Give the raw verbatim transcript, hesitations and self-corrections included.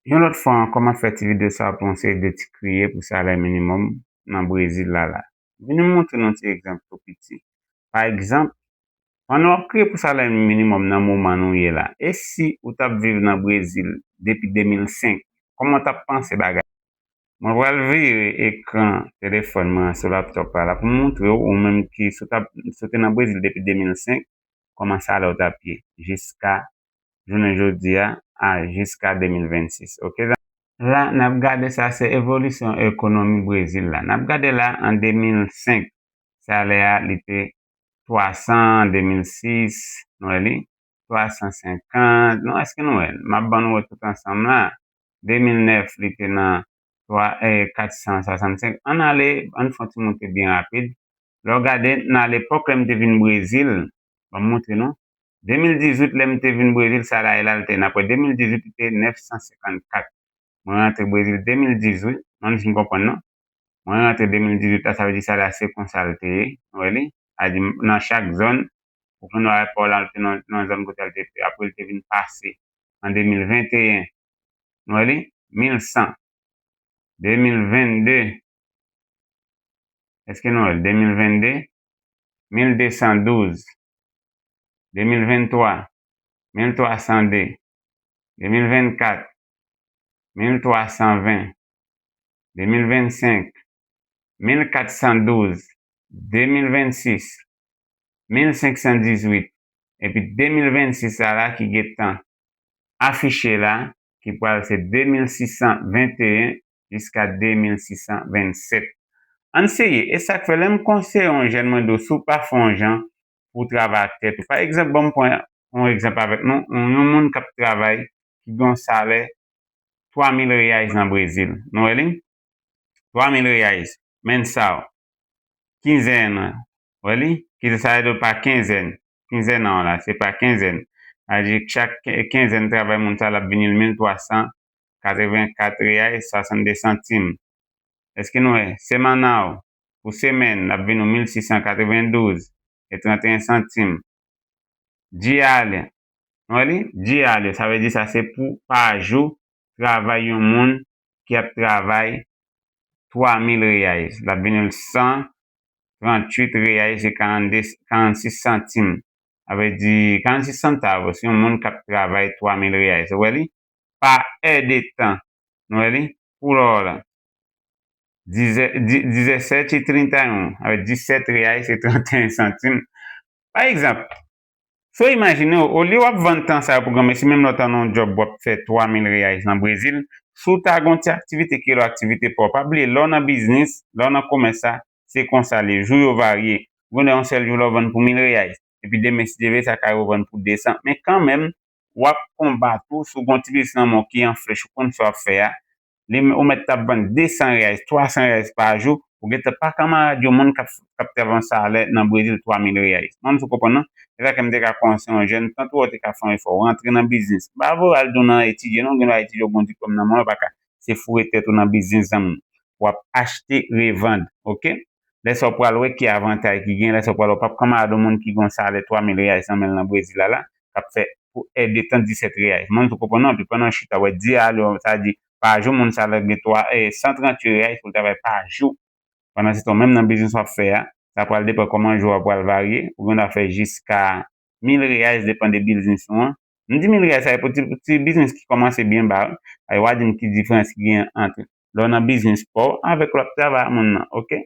Yon lòt fwa ankò, m ap fè ti videyo sa a pou yon seri de ti kriye pou salè minimòm nan Brezil la la. Vin m montre nou ti egzanp tou piti. Pa egzanp, pandan w ap kriye pou salè minimòm nan moman nou ye la, e si ou t ap viv nan Brezil depi de mil senk, kòman w t ap panse bagay? Mwen pral vire ekran telefòn mwen an sou laptop la, la pou m montre w, ou menm ki si w t ap, si w te nan Brezil depi de mil senk, kòman salè w t ap ye jiska jounen jodi a, a jiska de mil vennsis. Oke, zanmi? La, n ap gade sa, se evolisyon ekonomi Brezil la. N ap gade la, an de mil senk, salè a, li te twa san, de mil sis, nou wè li, twa san senkant, nou, èske nou wè l? M ap ban nou wè tout ansanm la. De mil nèf, li te nan twa, eh, kat san swasannsenk. Ann ale, ann fè yon ti moute byen rapid. Lè w gade, nan lepòk lè m te vin Brezil, ban m montre nou. De mil dizuit, lè m te vin Brezil, salè la, l te, n ap wè de mil dizuit, li te nèf san senkannkat. Mwen rantre Brezil de mil dizuit, mwen fin konprann non. Mwen rantre de mil dizuit la, sa vle di salè a se konsa l te ye. Nou wè li? Sa di nan chak zòn, ou konn wè pa w la, l te nan, nan zòn kote l te, apre l te vin pase an de mil venteyen. Nou wè li? Mil san. De mil vennde, èske nou wè l? De mil vennde, mil de san douz. De mil venntwa, mil twa san de. De mil vennkat, mil twa san ven. De mil vennsenk, mil kat san douz. De mil vennsis, mil senk san dizuit. Epi de mil vennsis sa la ki gentan afiche la, ki pral se de mil sis san venteyen jiska de mil sis san vennsèt. Ann serye, e sa k fè lè m konseye yon jèn, mwen di w, si w pa fè yon jan pou w travay ak tèt ou. Pa egzanp, ban m pran yon egzanp avèk nou, yon, yon moun k ap travay, ki gen yon salè twa mil reais nan Brezil. Nou wè li? Twa mil reais, mensal. Kenzèn, wè li? Ki sa vle di pa kenzèn. Kenzèn an la, se pa kenzèn. Sa vle di chak ke-, kenzèn travay moun sa l ap vini l mil twa san katrevenkat reais swasannde santim. Èske nou wè? Semanal, pou semèn, l ap vin ou mil sis san katrevendouz e tranteyen santim. Dialyo, nou wè li? Dialyo, sa vle di sa se pou pa jou travay yon moun ki ap travay twa mil reais. L ap vin l san tranntuit reais e karannde, karannsis santim. Sa vle di karannsis santav, se yon moun k ap travay twa mil reais. Ou wè li? Pa è de tan. Nou wè li? Pou lò la. Dizè-, di-, dizèsèt e trenta yon, avèk disèt reais e tranteyen santim. Pa egzanp, so imajine w, olye w ap vann tan sa yo pou granmesi, menm lè w ta nan yon djòb w ap fè twa mil reais nan Brezil, si w ta gen yon ti aktivite ki rele aktivite pa w, pa bliye, lè w nan biznis, lè w nan komès sa, se konsa l ye, jou yo varye. Gen lè yon sèl jou lè w vann pou mil reais, epi demen si Dye vle sa ka revann pou de san, men kanmenm, w ap konba tou, si w gen yon ti biznis nan men w ki an flèch, ou konn sa w ap fè a, li, ou mèt t ap vann de san reais, twa san reais pa jou, ou gentan pa kanmarad yon moun k ap, k ap travay yon salè nan Brezil twa mil reais. Mwen, si w konprann non, se sa ke m te ka konseye yon jèn, tanto w te ka fè yon efò, rantre nan biznis. M pa vle al di w nan etidye non, gen dwa etidye w gen yon diplòm nan men w, pa ka, se foure tèt ou nan biznis zanmi m. W ap achte, revann, oke? Lè sa w pral wè ki avantay ki gen, lè sa w pral wè w p ap kanmarad yon moun ki gen yon salè twa mil reais nan men l nan Brezil la la, k ap fè pou è de tan disèt reais. Mwen, si w konprann non, epi pandan chita, w wè dialyo, sa di, pa jou, moun sa la gen twa, eh, san tranntuit reais pou l travay pa jou. Pandan se tan, menm nan biznis w ap fè a, sa pral depann kòman jou a pral varye, ou gen dwa fè jiska mil reais, depann de biznis ou an. M di mil reais, sa e pou ti, ti biznis ki kòmanse byen ba, wi. Ay, w a di m ki diferans ki gen ant lè w nan biznis pa w avèk lè w ap travay ak moun nan, oke?